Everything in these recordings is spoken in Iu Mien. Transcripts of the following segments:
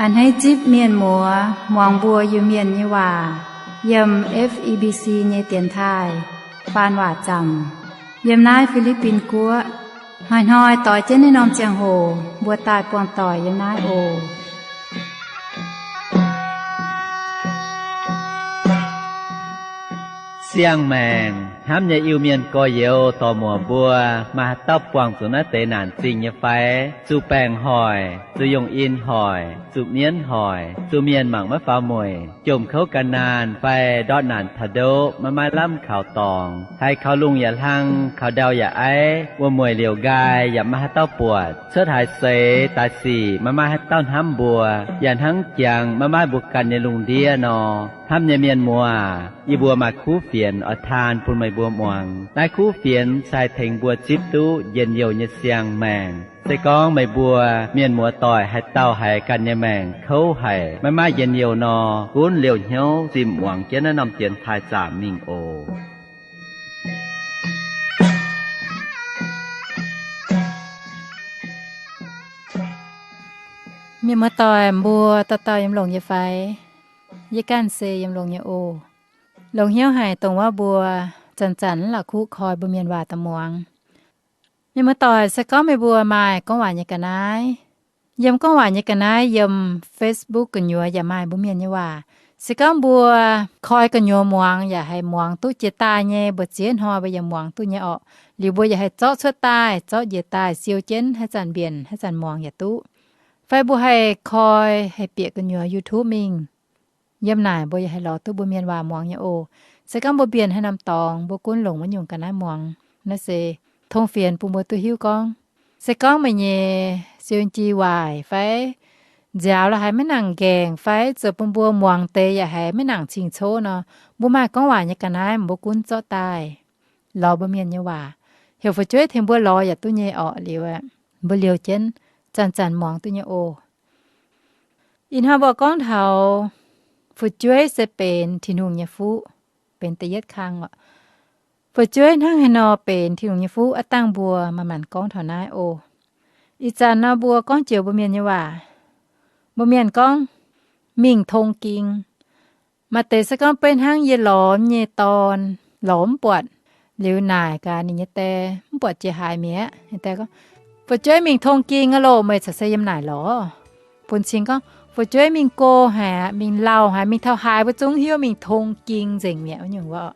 A'hneiv zipv mienh muoz muangx mbuo Iu-Mienh nyei waac yiem F E B C nyei dienx taaih faan waac zaamc yiem naaiv Fi^li^bin Guoqv. Hnoi-hnoi doix jienv naaiv norm ziangh hoc mbuo daaih buangh doic yiem naaiv oc. Siang-maengc hnamv nyei Iu-Mienh gorx-youz dorc-muoc mbuo, maaih haaix dauh buangh zuqc naaiv deix naanc zingh nyei fai? Zuqc baengc hoic, zuqc yungh in hoic, zuqc mienv hoic, zuqc mienh mangc maiv faaux mueic, jomc kouv gan naanh fai ndortv naanc taux ndoqv maiv maaih lamh kaux dorngx, haiz kaux lungh yaac hlang, kaux ndau yaac aiv, wuom-mueic liouc nqaai yaac maiv maaih haaix dauh buatc, cuotv haaix seix daaih sic maiv maaih haaix dauh hnamv mbuo, yaac hnangv jangx maiv maaih mbuo ganh nyei lungh ndiev nor. Hnamv nyei mienh muoz, yie mbuo maaih kuv fienx oix taan bun meih mbuo muangx. Naaiv kuv fienx se haih tengx mbuo zipv duqv njien-youh nyei siang-maengc. Se gorngv meih mbuo mienh muoz doic haaix dauh haiz ganh nyei maengc kouv haic, maiv maaih njien-youh nor, gunv liouh hnyouv zimh muangx jienv naaiv norm dienx taaih zaamc mingh oc. Mienh muoz doic mbuo dauh dauh yiem longx nyei fai? Yie ganh se yiem longx nyei oc. Longx hnyouv haic dongh wuov mbuo zanc-zanc la'kuqv koi mbuo mienh waac daaih muangx. Mienh muoz doic, se gorngv meih mbuo maaih gorngv waac nyei ga'naaiv, yiem gorngv waac nyei ga'naaiv yiem Facebook gu'nyuoz yaac maaih mbuo mienh nyei waac. Se gorngv mbuo koi gu'nyuoz muangx yaac haih muangx duqv jiex daaih nyei, mbu'ziex hnoi mbuo yaac muangx duqv nyei orqc. Liuz mbuo yaac haih zorqv cuotv daaih, zorqv njiec daaih siou jienv, haaix zanc mbienc haaix zanc muangx yaac duqv. Fai mbuo haih koi haih bieqc gu'nyuoz YouTube mingh. Yiem naaic mbuo yaac haih lorz duqv mbuo mienh waac muangx nyei oc. Se gorngv mbuo mbienc haaix norm dorngx, mbuo gunv longc wuov nyungc ga'naaiv muangx. Naaiv se tong fienx bun mbuo duqv hiuv gorngv, se gorngv meih nyei siou jin waaic fai nziaaux la'haiz maiv nangc nqaengc fai zoux bun mbuo muangx deix yaac haiz maiv nangc cing-cov nor, mbuo maaih gorngv waac nyei ga'naaiv mbuo gunv zorqv daaih lorz mbuo mienh nyei waac, heuc fu'jueiv tengx mbuo lorz yaac duqv nyei orqc. Liuz aeqv, mbuo liouh jienv zanc-zanc muangx duqv nyei oc. Ih hnoi mbuo gorngv taux fu'jueiv se benx Tin-Hungh nyei fuqv, benx da'yietv kang oc. Fu'jueiv hnangv haaix nor benx Tin-Hungh nyei fuqv, aav dangh mbuo manc-manc gorngv taux naaiv oc. Ih zanc nor mbuo gorngv joux mbuo mienh nyei waac, mbuo mienh gorngv mingh tong ging. Maaih deix se gorngv beiv hnangv yie lorz nyei dorn lorz mv buatc, liuz naaic gaax ninh nyei die, mv buatc jiex haaix mi'aqv. Ninh die gorngv, fu'jueiv mingh tong ging aqv loh, meih caux se yiem naaic lorz. Bun cing gorngv, fu'jueiv mingh go haic aqv, mingh lauh haic, mingh taux haaix mbuo zungv hiuv, mingh tong ging nzengc mi'aqv wuov nyungc wuov.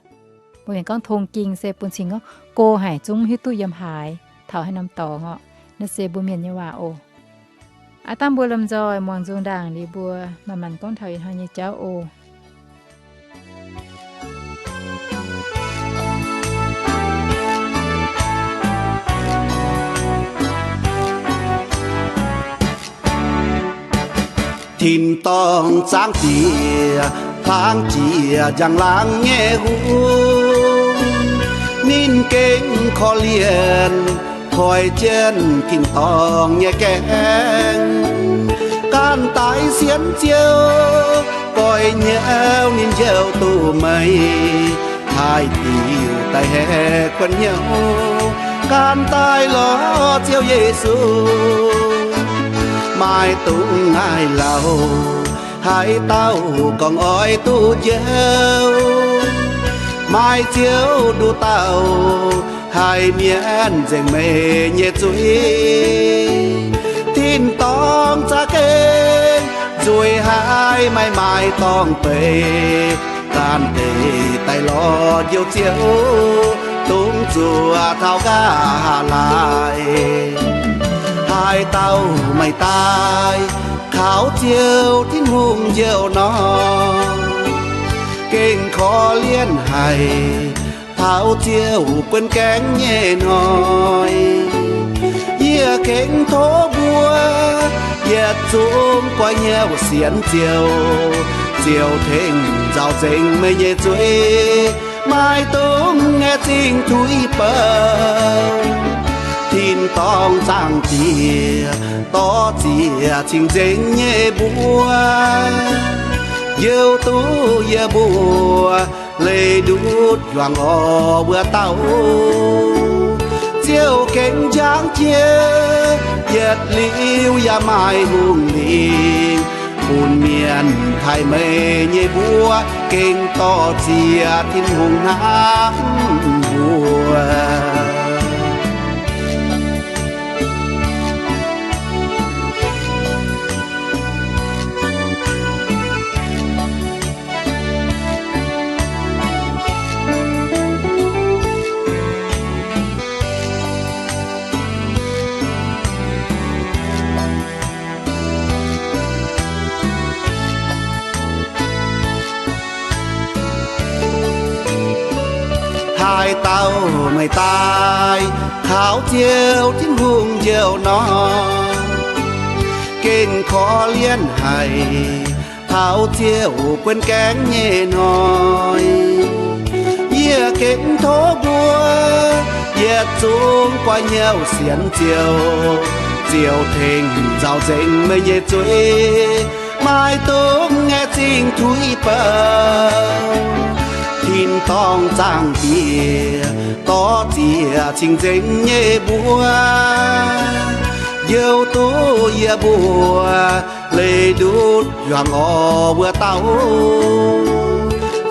Mbuo mienh gorngv tong ging se bun cing gorngv go haic zungv hiuv duqv yiem haaix, taux haaix norm dorngx orqc. Naaiv se mbuo mienh nyei waac oc. Aav dangh mbuo lomh nzoih muangx nzung ndaangc liuz mbuo manc-manc gorngv taux ih hnoi nyei jauv oc. Tin-dorngh Zaangc Diex hlaang jiex njang-laangc nyei hungh, ninh gengh korv-lienh koiv jienv tin-dorngh nyei gaengh. Ganh daaih sienx Ziouv, goiv hnyouv ninh njoux duqv meih, haih diuc daaih haeqv kuonx hnyouv, ganh daaih lorz Ziouv Yesu. Maaih dungz ngaih lauh, haaix dauh gorngv oix duqv njoux, maaih Ziouv nduqc dauh, haih mienv nzengc meih nyei zuiz. Tin-dorngh za'gengh nzueic haic, maiv maaih dorngh beic, ganh deix daaih lorz Njoux Ziouv, dungx zuoqc taux nqa'haav laaic. Haaix dauh maaih daaih kaux Ziouv Tin-Hungh njoux nor, gengh korv-lienh haic taux Ziouv buonv gaengh nyei hnoi. Yie gengh tov mbuo yietc zungv goiv hnyouv sienx Ziouv, Ziouv tengx nzaaux nzengc meih nyei zuiz, maiv dungx ngaengc zingh tuix bouh. Tin-dorngh Zaangc Diex dorh ziex cing-nzengc nyei mbuo, youh duqv yie mbuo leih ndutv juangc orv wuov dauh. Ziouv gengh njang jiex, yietc liuz yaac maaih hungh lingc, Bun mienh taaih meih nyei mbuox gengh dorh ziex Tin-Hungh hnamv mbuo. Haaix dauh meih daaih taux Ziouv Tin-Hungh njoux nor, gengh korv-lienh haic taux Ziouv buonv gaengv nyei hnoi. Yie gengh tov mbuo yietc zungv guaax hnyouv sienx Ziouv. Ziouv tengx nzaaux nzengc meih nyei zuiz, maiv dungx ngaeqv zingh tuix bouh. Tin-dorngh Zaangc Diex dorh ziex cing-nzengc nyei mbuox youh duqv yie mbuo leih ndutv yuangc orv wuov dauh.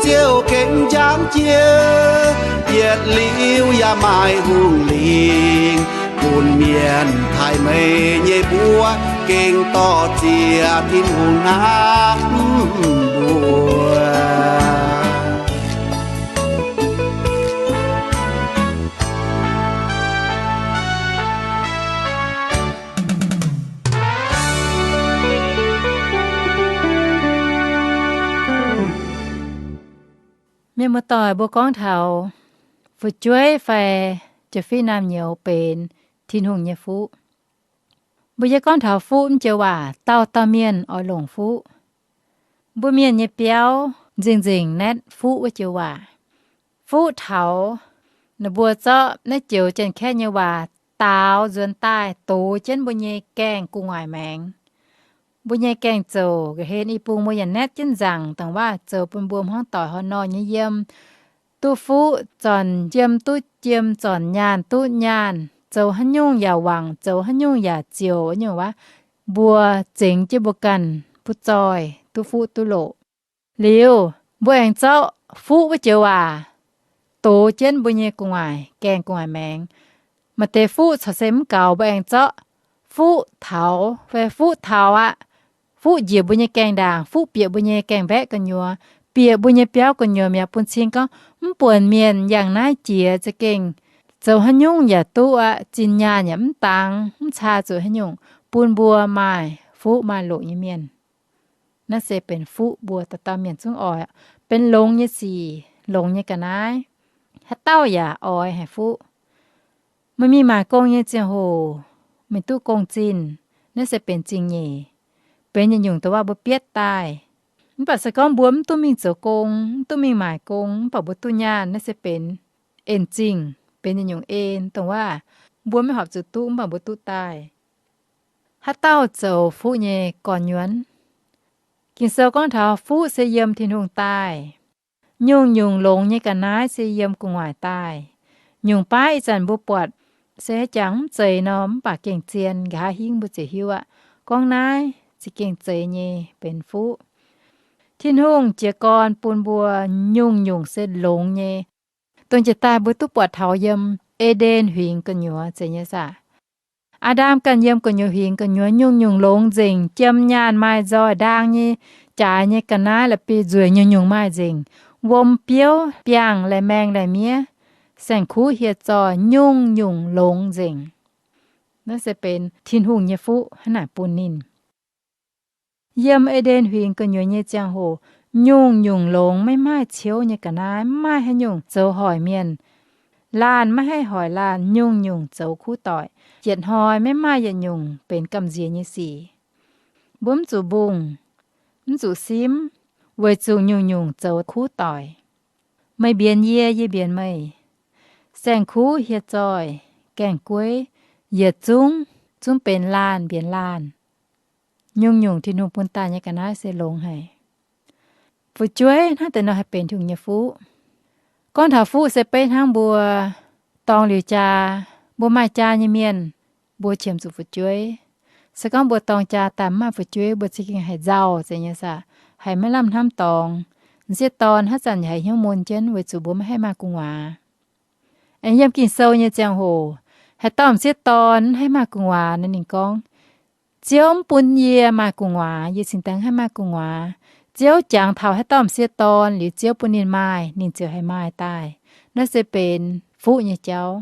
Ziouv gengh njang jiex, yietc liuz yaac maaih hungh lingc, bun mienh taaih meih nyei mbuox gengh dorh ziex Tin-Hungh hnamv mbuo. Mienh muoz-doic, mbuo gorngv taux fu'jueiv fai jiex fih naamh nyouz benx Tin-Hungh nyei fuqv. Mbuo yie gorngv taux fuqv mv joux waac, dauh dauh mienh oix longc fuqv. Mbuo mienh nyei biauv nzengc-nzengc naetv fuqv wuov joux waac. Fuqv taux, ninh mbuo zorqv naaiv joux Janx-Kaeqv nyei waac daaux nzuonx daaih dox jienv mbuo nyei gaengh gu'nguaaic maengx. Mbuo nyei gaengh zoux nqa'hlen i bung mbuo yaac naetv jienv nzaangc, dongh waac zoux bun mbuo hmuangv doic horh nor nyei yiem. Duqv fuqv zornc jiem duqv jiem, zornc nyaanh duqv nyaanh, zoux haaix nyungc yaac wangc, zoux haaix nyungc yaac ziouc nyungc waac. Mbuo zengx jienv mbuo ganh butv zoih duqv fuqv duqv loqc. Liuz mbuo aengx zorqv fuqv wuov joux waac dox jienv mbuo nyei gu'nguaaic gaengh gu'nguaaic maengx. Maaih deix fuqv corc se mv gaux, mbuo aengx zorqv fuqv taux fai fuqv taux aqv. Fuqv njiec mbuo nyei gaengh ndaangc, fuqv bieqc mbuo nyei gaengh mbaeqv gu'nyuoz, bieqc mbuo nyei biauv gu'nyuoz mi'aqv. Bun cing gorngv mv buonc mienh yangh naaiv jiex za'gengh zoux haaix nyungc yaac duqv aqv, zinh nyaanh yaac mv dangx, mv caa zuqc haaix nyungc, bun mbuo maaih fuqv maaih loqc nyei mienh. Naaiv se benx fuqv mbuo dauh dauh mienh zungv oix, benx longx nyei sic, longx nyei ga'naaiv. Haaix dauh yaac oix haic fuqv. Meih mingh maaic gong nyei ziangh hoc, meih duqv gong-zinh, naaiv se benx zingh nyeic, benx yietc nyungc dongh waac mbuo bietv daaih. Mv baac se gorngv mbuo mv duqv mingh zoux gong, mv duqv mingh maaic gong, mv baac mbuo duqv nyaanh, naaiv se benx en zingh, benx yietc nyungc en dongh waac mbuo maiv horpc zuqc duqv, mv baac mbuo duqv daaih. Haaix dauh zoux fuqv nyei gorn-nyuonv? Ging-Sou gorngv taux fuqv se yiem Tin-Hungh daaih. Nyungc-nyungc longx nyei ga'naaiv se yiem gu'nguaaic daaih. Nyungc baav ih zanc mbuo buatc se haaix jangx mv zeiz nor, mv baac gengh zien, nqa'haav hingv mbuo ziouc hiuv aqv. Gorngv naaiv za'gengh zeiz nyei benx fuqv. Tin-Hungh jiez gorn bun mbuo nyungc-nyungc se longx nyei. Dongh jiex daaih mbuo duqv buatc taux yiem E^nden Huingx gu'nyuoz zeiz nyei saah? Aa^ndam ganh yiem gu'nyuoz huingx gu'nyuoz nyungc-nyungc longx nzengc, jiem nyaanh maaih nzoih, ndaang nyei, jaaix nyei ga'naaiv la'bieiv-nzueic nyungc-nyungc maaih nzengc, wuom biouv, biangh, lai-maeng lai-miev, saeng-kuv hieh zoih nyungc-nyungc longx nzengc. Naaiv se benx Tin-Hungh nyei fuqv hnangv naaic bun ninh. Yiem E^nden Huingx gu'nyuoz nyei ziangh hoc, nyungc-nyungc longx, maiv maaih ciouv nyei ga'naaiv, mv maaih haaix nyungc zoux hoic mienh. Laanh maiv haih hoic laanh, nyungc-nyungc zoux kuv doic. Yietc hnoi maiv maaih yietc nyungc benx gamh nziex nyei sic. Mbuo mv zuqc mbungh, mv zuqc simv, weic zuqc nyungc-nyungc zoux kuv doic. Meih mbienx yie, yie mbienx meih. Saeng-kuv hieh zoih, gaeng-gueiv, yietc zungv, zungv benx laanh mbienx laanh. Nyungc-nyungc Tin-Hungh bun daaih nyei ga'naaiv se longx haic. Fu'jueiv hnangv deix nor haih benx Tin-Hungh nyei fuqv. Gorngv taux fuqv se beiv hnangv mbuo dorng liuz jaa, mbuo maaih jaa nyei mienh, mbuo qiemx zuqc fu'jueiv. Se gorngv mbuo dorng jaa daaih mv maaih fu'jueiv, mbuo za'gengh haiz nzauh zeiz nyei saah, haiz maiv lamh hnamv dorngx. M'sieqv dorn haaix zanc yaac haiz hnyouv mun jienv weic zuqc mbuo maiv haih maaih gu'nguaaz. Aengx yiem Ging-Sou nyei ziangh hoc, haaix dauh m'sieqv dorn mv haih maaih gu'nguaaz nor, ninh gorngv, Ziouv mv bun yie maaih gu'nguaaz, yie cingx daaih mv haih maaih gu'nguaaz. Ziouv jangx taux haaix dauh m'sieqv dorn liuz, Ziouv bun ninh maaih, ninh ziouc haih maaih daaih. Naaiv se benx fuqv nyei jauv.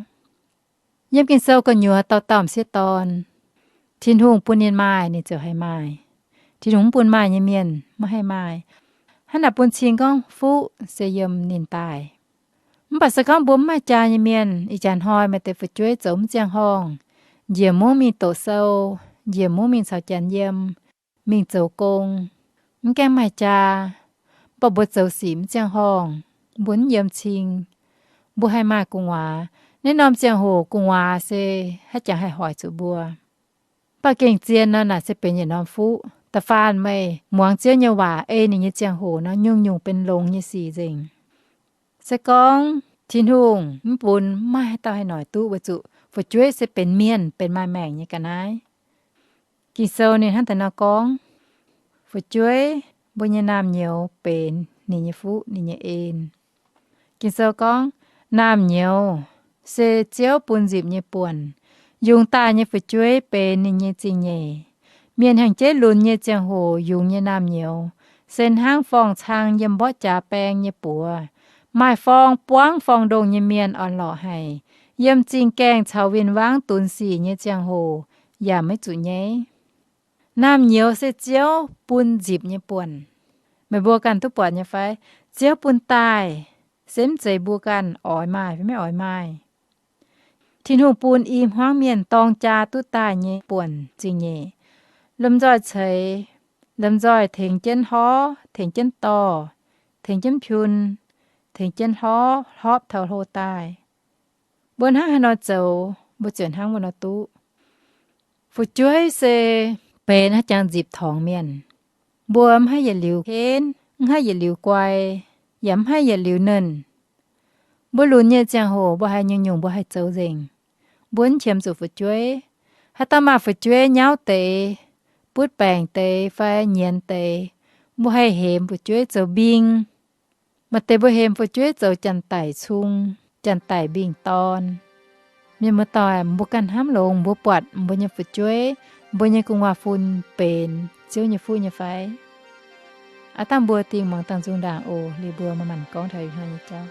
Yiem Ging-Sou gu'nyuoz dauh dauh m'sieqv dorn, Tin-Hungh bun ninh maaih, ninh ziouc haih maaih. Tin-Hungh mv bun maaih nyei mienh maiv haih maaih. Hnangv naaic bun cing gorngv fuqv se yiem ninh daaih. Mv baac se gorngv mbuo mv maaih jaa nyei mienh, ih jaax hnoi maaih deix fu'jueiv zoux mv ziangh horngh, njiec mungv mingh doqc sou, njiec mungv mingh caux janx yiem, mingh zoux gong, mv gaengh maaih jaa, mv baac mbuo zoux sic mv ziangh horngh, mbuo mv yiem cing, mbuo haih maaih gu'nguaaz. Naaiv norm ziangh hoc gu'nguaaz se haaix jangx haih hoic zuqc mbuo. Mv baac gengh zien nor, naaic se benx yietc norm fuqv. Da'faanh meih muangx Ziouv nyei waac, ei ninh nyei ziangh hoc nor, nyungc-nyungc benx longx nyei sic nzengc. Se gorngv Tin-Hungh mv bun, mv maaih haaix dauh haih noic duqv, weic zuqc fu'jueiv se benx mienh, benx maaih maengc nyei ga'naaiv. Ging-Sou ninh hnangv daaih nor gorngv, fu'jueiv, mbuo nyei naamh nyouz benx ninh nyei fuqv, ninh nyei en. Ging-Sou gorngv, naamh nyouz se Ziouv bun nzipc nyei buonc. Yungz daaih nyei fu'jueiv benx ninh nyei zingh nyeic. Mienh hnyangx-jeiv lunx nyei ziangh hoc yungz nyei naamh nyouz se hnangv forng-cang yiem mborqv jaax baeng nyei buoz. Maaih forng buangv forng-ndongh nyei mienh orn-lorqc haic. Yiem zingh gaengh caux win-wangv dunx sic nyei ziangh hoc yaac maiv zuqc nyaiv. Naamh nyouz se Ziouv bun nzipc nyei buonc. Meih mbuo ganh duqv buatc nyei fai? Ziouv bun daaih se mv zeiz mbuo ganh oix maaih fai maiv oix maaih. Tin-Hungh bun i hmuangv mienh dorng jaa duqv daaih nyei buonc zingh nyeic. Lomh nzoih ceix, lomh nzoih tengx jienv horv, tengx jienv dorh, tengx jienv piun, tengx jienv horv, hlorpv taux hlo daaih. Mbuo hnangv haaix nor zoux, mbuo ziouc hnangv wuov nor duqv. Fu'jueiv se benx haaix jangx nzipc torngx mienh. Mbuo mv haih yietc liuz henv, mv haih yietc liuz guai, yaac mv haih yietc liuz nernh. Mbuo lunx nyei ziangh hoc mbuo haiz nyungc-nyungc mbuo haih zoux nzengc. Mbuo mv qiemx zuqc fu'jueiv. Haaix dauh maaih fu'jueiv nyauv deix, butv baengc deix fai nyienz deix, mbuo haih hemx fu'jueiv zoux mbing. Maaih deix mbuo hemx fu'jueiv zoux janx-daic cung, janx-daic mbing-dorn. Mienh muoz-doic, mbuo ganh hnamv longx, mbuo buatc mbuo nyei fu'jueiv, mbuo nyei gu'nguaaz-fun benx Ziouv nyei fuqv nyei fai? Aav dangh mbuo dingh muangx dangh nzung ndaangc oc. Liuz mbuo maaih maanc gorngv taux ih hnoi nyei jauv.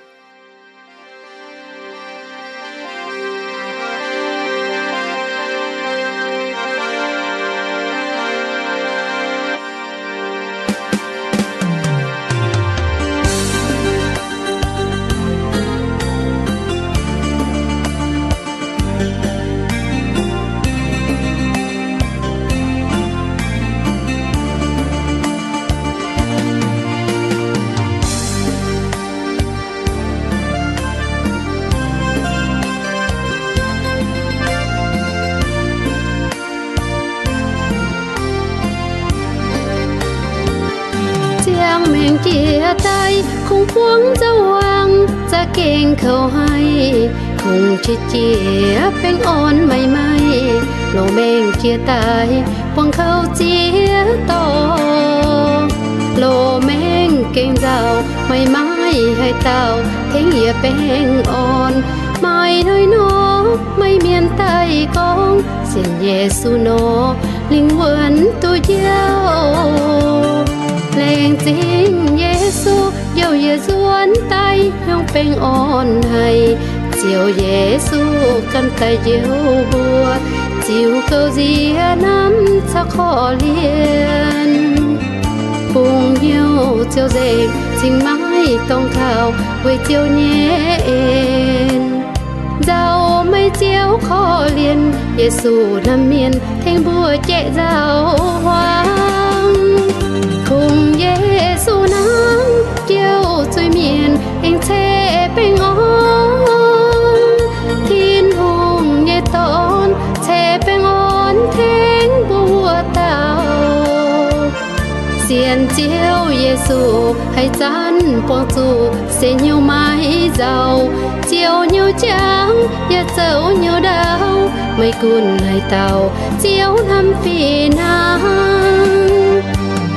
Ziangh maengc jiex daaih, kungx buangv nzauh hlang, za'gengh kouv haic, kungx qiex jiez baengh orn maiv maaih. Loz-maengc jiex daaih, buangh kouv ziex dorngx, loz-maengc gengh nzauh, maiv maaih haaix dauh tengx yie baengh orn. Maaih hnoi nor, maaih mienh daaih gorngv, sienx Yesu nor, lingh wuonh duqv njoux. Laengz zingh Yesu, youh yie nzuonx daaih hnyouv baengh orn haic. Ziouv Yesu ganh daaih njoux mbuo, ziux gouv nziex namv caux korv-lienh. Bungx hnyouv ziouc nzengc, cingx maiv dorngx kaux weic Ziouv nyei en. Nzauh maiv ziouc korv-lienh, Yesu hnamv mienh tengx mbuo jaiv nzauh hmuangx. Kungx Yesu hnangv jouh zuiz-mienh aengx ceix baengh orn. Tin-Hungh nyei Dorn ceix baengh orn tengx mbuo wuov dauh. Sienx Ziouv Yesu Haaix zanc buangh zuqc se hnyouv maiv nzauh, ziouc hnyouv jangx yaac zoux hnyouv ndau. Meih gunv haaix dauh ziouc hnamv fih hnangv.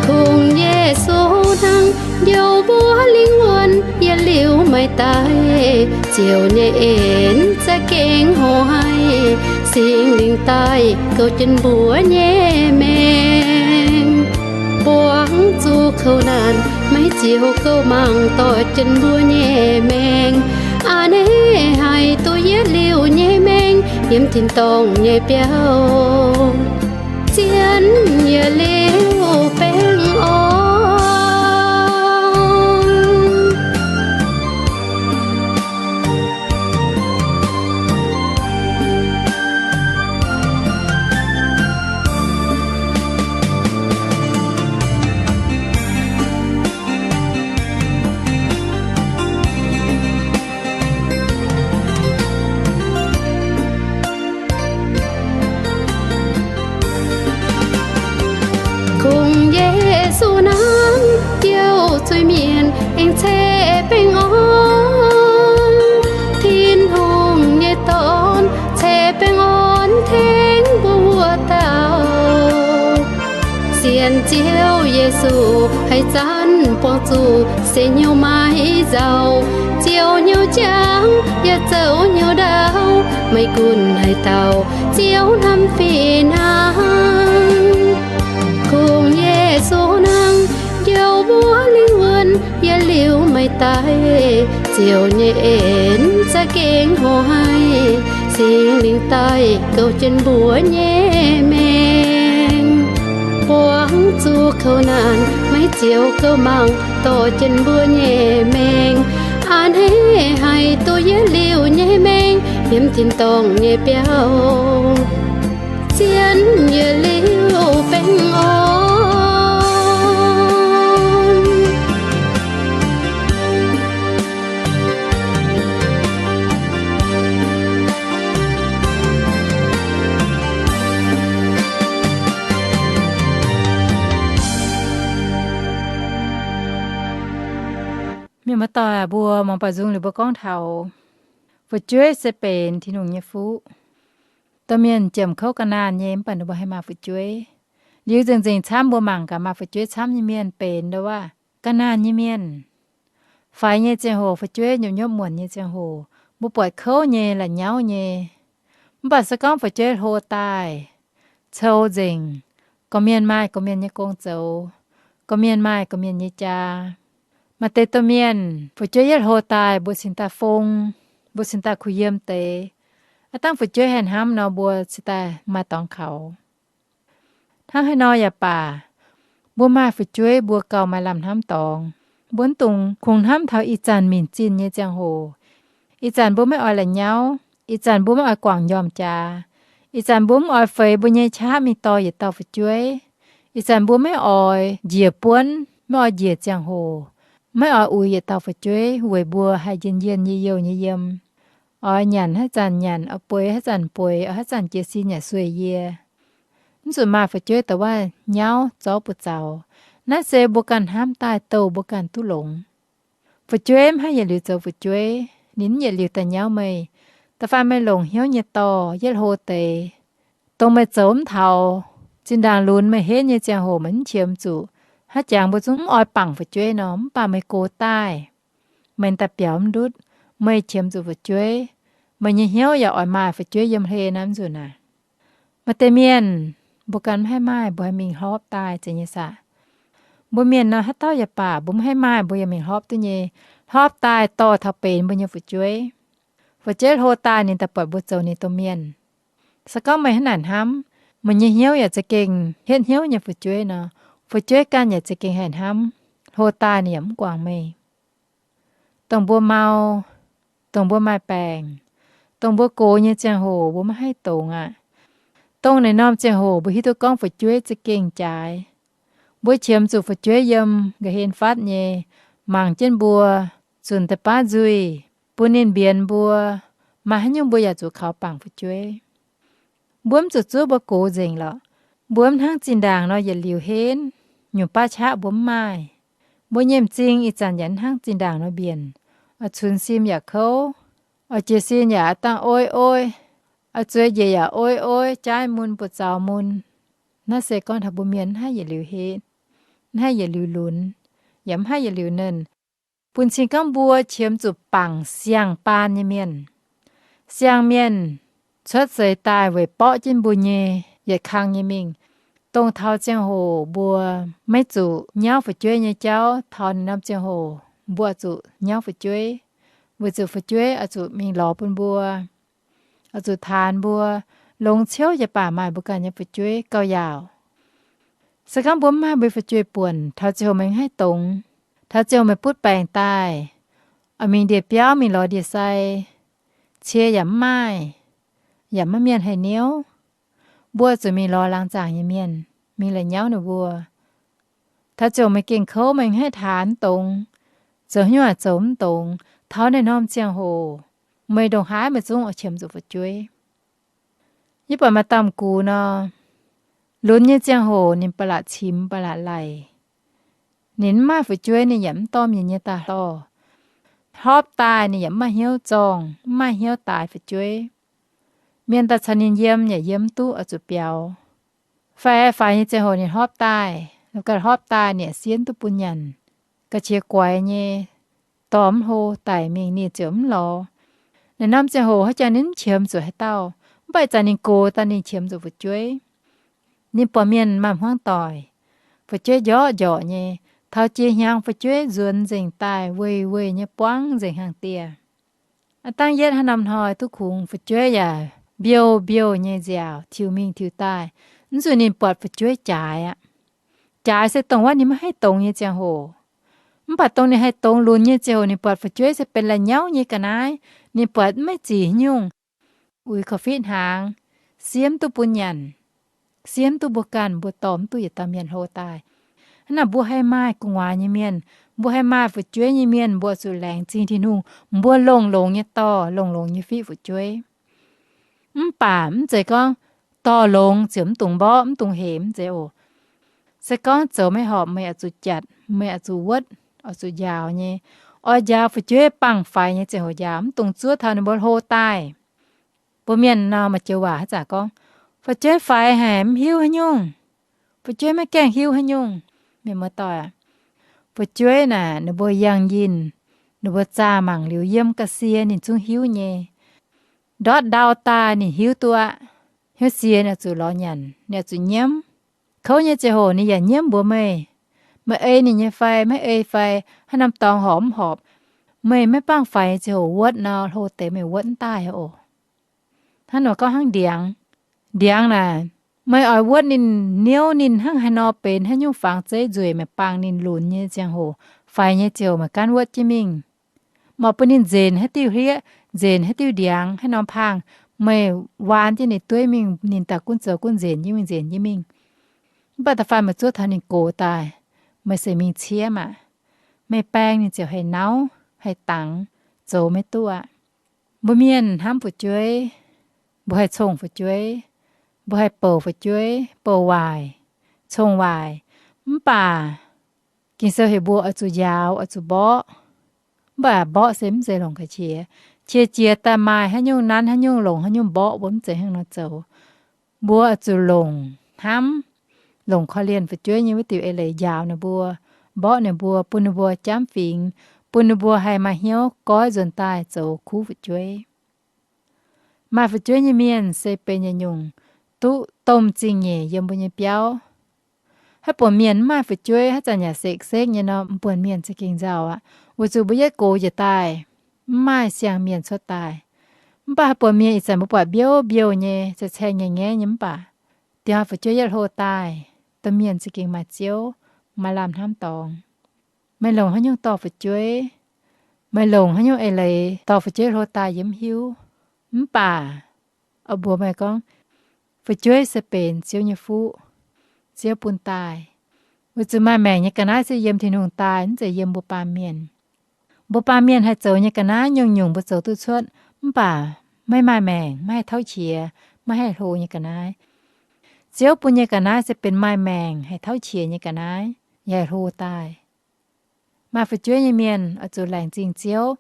Kungx Yesu hnangv njoux mbuo lingh wuonh, yietc liuz maaih daaih ziouc nyei en za'gengh hoqc haic. Singx Lingh daaih gouv jienv mbuo nyei maengc. Buangh zuqc kouv naanc maiv ziouc gouv mangc dorh jienv mbuo nyei maengc. A'hneiv haic duqv yietc liuz nyei maengc yiem tin-dorngh nyei biauv, zien yietc liuz baengh orn. Kungx Yesu hnangv jouh zuiz-mienh aengx ceix baengh orn. Tin-Hungh nyei Dorn ceix baengh orn tengx mbuo wuov dauh. Sienx Ziouv Yesu haaix zanc buangh zuqc se hnyouv maiv nzauh, ziouc hnyouv jangx yaac zoux hnyouv ndau. Meih gunv haaix dauh ziouc hnamv fih hnangv. Kungx Yesu hnangv njoux mbuo lingh wuonh, yietc liuz maaih daaih ziouc nyei en za'gengh hoqc haic. Singx Lingh daaih gouv jienv mbuo nyei maengc. Buangh zuqc kouv naanc maiv ziouc gouv mangc dorh jienv mbuo nyei maengc. A'hneiv haic duqv yietc liuz nyei maengc yiem tin-dorngh nyei biauv, zien yietc liuz baengh orn. Mienh muoz-doic aac, mbuo mangc baaux nzung liuz mbuo gorngv taux fu'jueiv se benx Tin-Hungh nyei fuqv. Domh mienh jiem kouv ga'naanh nyei mv baac ninh mbuo haih maaih fu'jueiv. Liuz nzengc-nzengc camv mbuo mangc gaax maaih fu'jueiv camv nyei mienh benx ndo wuov ga'naanh nyei mienh. Faix nyei ziangh hoc, fu'jueiv nyopv-nyopv muonc nyei ziangh hoc, mbuo buatc kouv nyei, la'nyauv nyei. Mv baac se gorngv fu'jueiv hlo daaih, cou nzengc, gorqv-mienh maaih gorqv-mienh nyei gong zoux, gorqv-mienh maaih gorqv-mienh nyei jaa. Maaih deix domh mienh fu'jueiv yietv hlo daaih mbuo cingx daaih fong, mbuo cingx daaih kuh yiem deix. Aav dangh fu'jueiv haih hnamv nor mbuo cingx daaih maaih dorngx kaux. Hnangv haaix nor yaac baac, mbuo maaih fu'jueiv mbuo gauh maaih lamh hnamv dorngx. Mbuo mv dungx kungx hnamv taux ih zanc minc zinh nyei ziangh hoc. Ih zanc mbuo maiv oix la'nyauv, ih zanc mbuo maiv oix guangc njormh jaax, ih zanc mbuo mv oix feix mbuo nyei qaqv mingh dorh yietc dauh fu'jueiv, ih zanc mbuo maiv oix njiec buonv, maiv oix njiec ziangh hoc, maiv oix uix yietc dauh fu'jueiv weic mbuo haih njien-njien yie youh nyei yiem. Oix nyanc haaix zanc nyanc, oix bueix haaix zanc bueix, oix haaix zanc jiez sin yaac sueih yie. Mv zuqc maaih fu'jueiv da'wuov nyauv zorqv buoz zaux. Naaiv se mbuo ganh hnamv daaih douh mbuo ganh duqv longx. Fu'jueiv mv haih yietc liuz zoux fu'jueiv, ninh mv yietc liuz daaih nyauv meih. Da'faanh meih longc hnyouv nyei dorh yietv hlo deix, dongh meih zoux mv taux, zinh ndaangc lunx meih henv nyei ziangh hoc meih mv qiemx zuqc, haaix jangx mbuo zungv mv oix bangc fu'jueiv nor, mv baac meih gox daaih, meih daaih biaux mv ndutv, meih qiemx zuqc fu'jueiv, meih nyei hnyouv yaac oix maaih fu'jueiv yiem hlen naaiv nzunc naaic. Maaih deix mienh, mbuo ganh mv haih maaih, mbuo haih mingh hlorpv daaih zeiz nyei saah. Mbuo mienh nor haaix dauh yaac baac, mbuo mv haih maaih mbuo yaac mingh hlorpv duqv nyei. Hlorpv daaih dorh taux benx mbuo nyei fu'jueiv. Fu'jueiv hlo daaih ninh daaih buatc mbuo zoux ninh domh mienh. Se gorngv meih hnangv naaic hnamv, meih nyei hnyouv yaac za'gengh hietv hnyouv nyei fu'jueiv nor, fu'jueiv ganh yaac za'gengh haih hnamv, hlo daaih ninh yaac mv guangc meih. Dongh mbuo mau, dongh mbuo maaih baengc, dongh mbuo gox nyei ziangh hoc mbuo maiv haih dongz aqv. Dongh naaiv norm ziangh hoc mbuo hiuv duqv gorngv fu'jueiv za'gengh jaaix. Mbuo qiemx zuqc fu'jueiv yiem nqa'hlen fatv nyei, mangc jienv mbuo, zunc deix baav nzuih, bun ninh mbienx mbuo, maaih haaix nyungc mbuo yaac zuqc kaux bangc fu'jueiv. Mbuo mv zuqc zuov mbuo gox nzengc lorqc. Mbuo mv hnangv zinh ndaangc nor yietc liuz henv, nyungc baav qaqv mbuo mv maaih. Mbuo nyei m'zing ih zanc yaac hnangv zinh ndaangc nor mbienc, oix cunx sin yaac kouv, oix jiez sin yaac aav dangh oi oi, oix zueiz njiec yaac oi oi, jaaiv mun buoz-zaux mun. Naaiv se gorngv taux mbuo mienh mv haih yietc liuz hetv, mv haih yietc liuz lunx, yaac mv haih yietc liuz nernh. Bun cing gorngv mbuo qiemx zuqc bangc siang-baan nyei mienh. Siang-mienh cuotv seix daaih weic borqv jienv mbuo nyei yietc kang nyei mingh, dongh taux ziangh hoc mbuo maiv zuqc nyauv fu'jueiv nyei jauv, taux ninh norm ziangh hoc mbuo zuqc nyauv fu'jueiv, weic zuqc fu'jueiv oix zuqc mingh lorz bun mbuo, oix zuqc taanx mbuo, longx ciouv jiex baac maaih mbuo ganh nyei fu'jueiv gauh yaauc. Se gorngv mbuo mv maaih mbuo fu'jueiv buonc, taux ziangh hoc meih mv haih dongz, taux ziangh hoc meih butv baengc daaih, oix mingh ndie-biauv, mingh lorz ndie-sai, cie yaac mv maaih, yaac maiv mienh haih niouv, mbuo zuqc mingh lorz laangz zaangc nyei mienh mingh la'nyauv ninh mbuo. Taux ziangh hoc meih gengh kouv, meih mv haih taanx mv dongz, zoux haaix nyungc yaac zoux mv dongz, taux naaiv norm ziangh hoc meih ndongc haaix meih zungv oix qiemx zuqc fu'jueiv. Yie buatc maaih dauh m'gux nor, lunx nyei ziangh hoc ninh ba'laqc cimx ba'laqc laic. Ninh mv maaih fu'jueiv, ninh yaac mv dorh mienh nyei daaih hlorh. Hlorpv daaih ninh yaac mv maaih hnyouv zorng, mv maaih hnyouv daaix fu'jueiv. Mienh daaih caux ninh yiem yaac yiem mv duqv, oix zuqc biaux. Fai faix nyei ziangh hoc ninh hlorpv daaih, ga'hlorpv daaih ninh yaac siev mv duqv bun nyanc. Ga'qiex guaix nyei, dorh mv hlo daic mingh ninh ziouc mv lorz. Naaiv norm ziangh hoc haaix jangx ninh mv qiemx zuqc haaix dauh, mv baac ih zanc ninh gox daaih ninh qiemx zuqc fu'jueiv. Ninh buatc mienh maaih hmuangv doic, fu'jueiv njorqv njorqc nyei, taux jiex hnyangx fu'jueiv nzuonx nzengc daaih, weih weih nyei buangv nzengc hnangv dieh. Aav dangv yietv haaix norm hnoi duqv kungx fu'jueiv yaac mbiouh mbiouh nyei nziaauc tiux mingh tiux daaih, mv zuqc ninh buatc fu'jueiv jaaix aqv. Jaaix se dongh wuov ninh maiv haih dongz nyei ziangh hoc. Mv baac dongh ninh haih dongz lunx nyei ziangh hoc ninh buatc fu'jueiv se benx la'nyauv nyei ga'naaiv, ninh buatc maiv zic haaix nyungc, uix korv-fiqv hnaangx, siev mv duqv bun nyanc, siev mv duqv mbuo ganh, mbuo dorh mv duqv yietc dauh mienh hlo daaih. Hnangv naaic mbuo haih maaih gu'nguaaz nyei mienh, mbuo haih maaih fu'jueiv nyei mienh, mbuo zuqc laengz zingh Tin-Hungh, mbuo longx-longx nyei dorh, longx-longx nyei fiqv fu'jueiv. Mv baac mv zeiz gorngv dorh longx ziouc mv dungx mborqv, mv dungx hemx, mv zeiz oc. Se gorngv zoux maiv horpc, meih oix zuqc jatc, meih oix zuqc wuotv, oix zuqc njaaux nyei. Oix njaaux fu'jueiv bangh faix nyei ziangh hoc njaaux, mv dungx zuov taux ninh mbuo hlo daaih. Mbuo mienh nor maaih joux waac haaix zanc gorngv, fu'jueiv faix haic mv hiuv haaix nyungc, fu'jueiv maiv gaengh hiuv haaix nyungc. Mienh muoz-doic aac, fu'jueiv naaic ninh mbuo yangh yinh, ninh mbuo zaah mangc liuz yiem ga'sie ninh zungv hiuv nyei. Ndortv ndau daaih ninh hiuv duqv aqv. Hnyouv sie ninh oix zuqc lorz nyanc, ninh oix zuqc nyiemv. Kouv nyei ziangh hoc ninh yaac nyiemv mbuox meih. Meih ei ninh nyei fai maiv ei fai, haaix norm dorngx horpc mv horpc, meih maiv bangh faix nyei ziangh hoc wuotv nor, hlo deix meih wuotv mv daaih oc. Hnangv nor gorngv hnangv ndiangx. Ndiangx naaic, meih oix wuotv ninh, niouv ninh hnangv haaix nor benx, haaix nyungc fangx zeiv nzueic, meih bangh ninh lunx nyei ziangh hoc, faix nyei ziouc meih gaanv wuotv jienv mingh. Mv baac bun ninh nzenc haaix diuh hlieqv, nzenc haaix diuh ndiangx, haaix norm paang, meih waan jienv ninh dueiv mingh, ninh daaih gunv zoux gunv nzenc jienv mingh, nzenc jienv mingh. Mv baac da'faanh meih zuov taux ninh gox daaih, meih se mingh ciev maah! Meih baeng ninh ziouc haih nauv, haih dangx, zoux maiv duqv aqv. Mbuo mienh hnamv fu'jueiv, mbuo haih cong fu'jueiv, mbuo haih bouc fu'jueiv, bouc waaic, cong waaic. Mv baac Ging-Sou heuc mbuo oix zuqc njaaux, oix zuqc mborqv. Mv baac mborqv se mv zeiz longc ga'qiex. Qiex jiez daaih maaih haaix nyungc nanv haaix nyungc, longc haaix nyungc mborqv, mbuo mv zeiz hnangv nor zoux. Mbuo oix zuqc longc hnamv, longc korv-lienh fu'jueiv nyei wuov diuc eix leiz njaaux ninh mbuo, mborqv ninh mbuo, bun ninh mbuo jamv fingx, bun ninh mbuo haih maaih hnyouv goiv nzuonx daaih zoux kuv fu'jueiv. Maaih fu'jueiv nyei mienh se benx yietc nyungc duqv domh zingh nyeic yiem mbuo nyei biauv. Haaix buonc mienh mv maaih fu'jueiv, haaix zanc yaac sekv-sekv nyei nor, mv buonc mienh za'gengh nzauh aqv, weic zuqc mbuo yietv gox njiec daaih, mv maaih siang-mienh cuotv daaih. Mv baac haaix buonc mienh ih zanc mbuo buatc mbiouv-mbiouh nyei, caeng-caeng ngaengc-ngaengc nyei, mv baac dingc hnoi fu'jueiv yietv hlo daaih, domh mienh za'gengh maaih Ziouv, maaih lamh hnamv dorngx. Meih longc haaix nyungc dorh fu'jueiv? Meih longc haaix nyungc eix leiz dorh fu'jueiv hlo daaih yie mv hiuv. Mv baac oix mbuox meih gorngv, fu'jueiv se benx Ziouv nyei fuqv, Ziouv bun daaih. Weic zuqc maaih maengc nyei ga'naaiv se yiem Tin-Hungh daaih, mv zeiz yiem mbuo baamh mienh. Mbuo baamh mienh haih zoux nyei ga'naaiv nyungc-nyungc mbuo zoux duqv cuotv, mv baac maiv maaih maengc, maiv haih tauv qiex, maiv haih hlo nyei ga'naaiv. Ziouv bun nyei ga'naaiv se benx maaih maengc, haih tauv qiex nyei ga'naaiv, yaac haih hlo daaih. Maaih fu'jueiv nyei mienh oix zuqc laengz zingh Ziouv,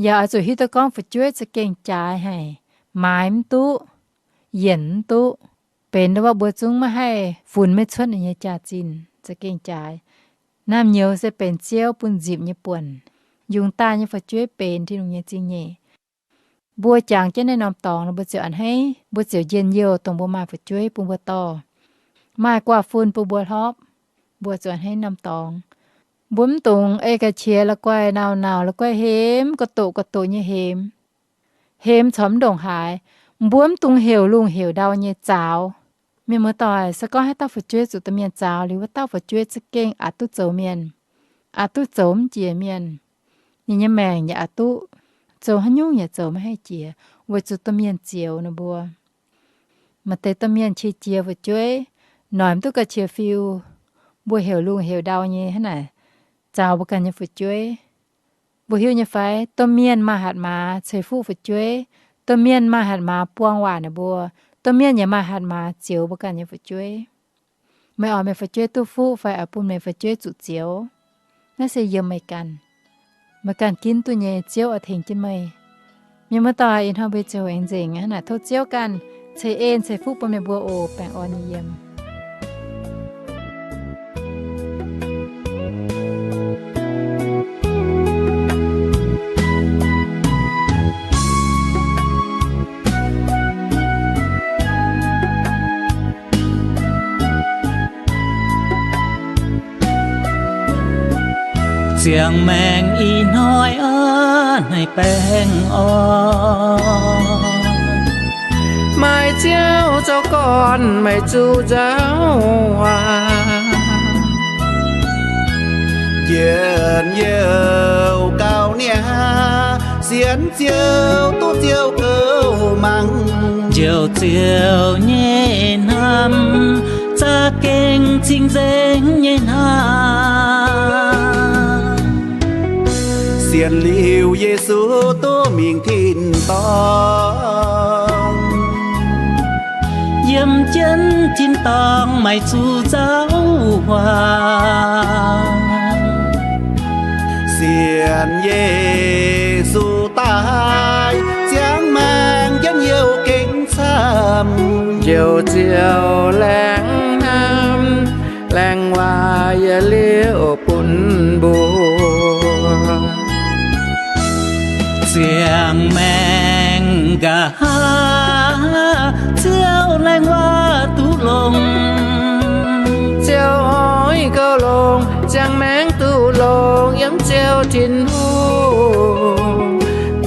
yaac oix zuqc hiuv duqv gorngv fu'jueiv za'gengh jaaix haic, maaiz mv duqv, yienc mv duqv, benx ndau wuov mbuo zungv maiv haih funx maiv cuotv ninh nyei jaax-zinh, za'gengh jaaix. Naamh nyouz se benx Ziouv bun nzipc nyei buonc. Yungz daaih nyei fu'jueiv benx Tin-Hungh nyei zingh nyeic. Mbuo jangx jienv naaiv norm dorngx, mbuo ziouc a'hneiv, mbuo ziouc njien-youh dongh mbuo maaih fu'jueiv bun mbuo dorh, maaih guaav fun bun mbuo hlorpv. Mbuo zuqc a'hneiv norm dorngx. Mbuo mv dungx ei ga'qiex la'guaih nauc-nauc, la'guaih hemx, ga'doqc ga'doqc nyei hemx. Hemx corc mv ndongc haaix. Mbuo mv dungx heuc lungh heuc ndau nyei zaux. Mienh muoz-doic, se gorngv haaix dauh fu'jueiv zuqc domh mienh zaux liuz, wuov dauh fu'jueiv za'gengh aqc duqv zoux mienh, aqc duqv zoux mv jiex mienh. Ninh nyei maengc yaac aqc duqv, zoux haaix nyungc yaac zoux maiv haih jiex, weic zuqc domh mienh zioux ninh mbuo. Maaih deix domh mienh qiex jiez fu'jueiv, noic mv duqv ga'qiex fiu. Mbuo heuc lungh heuc ndau nyei hnangv naaic zaux mbuo ganh nyei fu'jueiv. Mbuo hiuv nyei fai, domh mienh maaih hatc maaz ceix fuqv fu'jueiv, domh mienh maaih hatc maaz buang waac ninh mbuo, domh mienh yaac maaih hatc maaz zioux mbuo ganh nyei fu'jueiv. Meih oix meih fu'jueiv duqv fuqv fai oix bun meih fu'jueiv zuqc zioux? Naaiv se yiem meih ganh. Meih ganh ginv duqv nyei, Ziouv oix tengx jienv meih. Mienh muoz-doic, ih hnoi mbuo ziouc aengx nzengc hnangv naaic, tov Ziouv ganh ceix en ceix fuqv bun meih mbuo oc. Baengh orn nyei yiem. Ziangh maengh ih hnoi aqv, naaiv baengh orn, maaih Ziouv zoux gorn-meic zuqc nzauh waac. Njien-youh gauh niaa, sienx Ziouv duqv Ziouv gouv mangc. Njoux Ziouv nyei hnamv, za'gengh cing-nzengc nyei hnamv. Sienx liuz Yesu duqv mingh tin-dorngh, yiem jienv tin-dorngh maiv zuqc nzauh waac. Sienx Yesu daaih, ziangh maengh njien-youh gengh camv. Njoux Ziouv laengz hnamv, laengz waac yietc liuz bun mbuo. Ziangh maengh nqa'haav, Ziouv laengz waac duqv longx. Ziouv oix gouv longx, ziangh maengh duqv longx yiem Ziouv Tin-Hungh.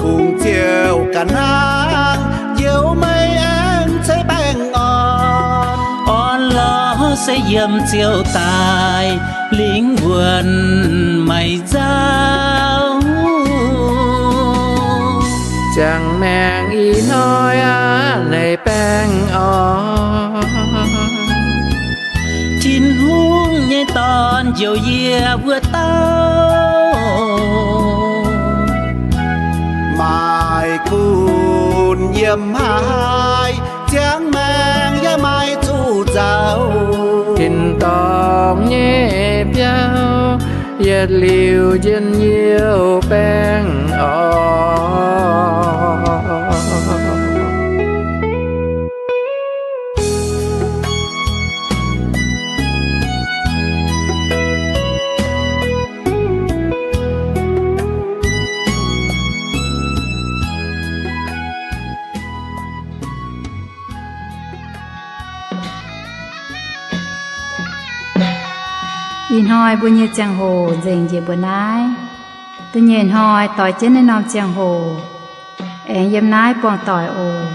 Kungx Ziouv ganh hnangv, njoux meih aengx ceix baengh orn. Orn lorz se yiem Ziouv daaih, lingh wuonh maiv nzauh. Ziangh maengh ih hnoi aqv, naaiv baengh orn, Tin-Hungh nyei Dorn njoux yie wuov dauh, maaih kuv yiem haaix, ziangh maengh yaac maiv zuqc nzauh. Tin-dorngh nyei biauv yietc liuz njien-youh baengh orn. Ih hnoi mbuo nyei ziangh hoc nzengc njiec mbuo naaiv. Da'nyeic hnoi doix jienv naaiv norm ziangh hoc, aengx yiem naaiv buangh doic oc.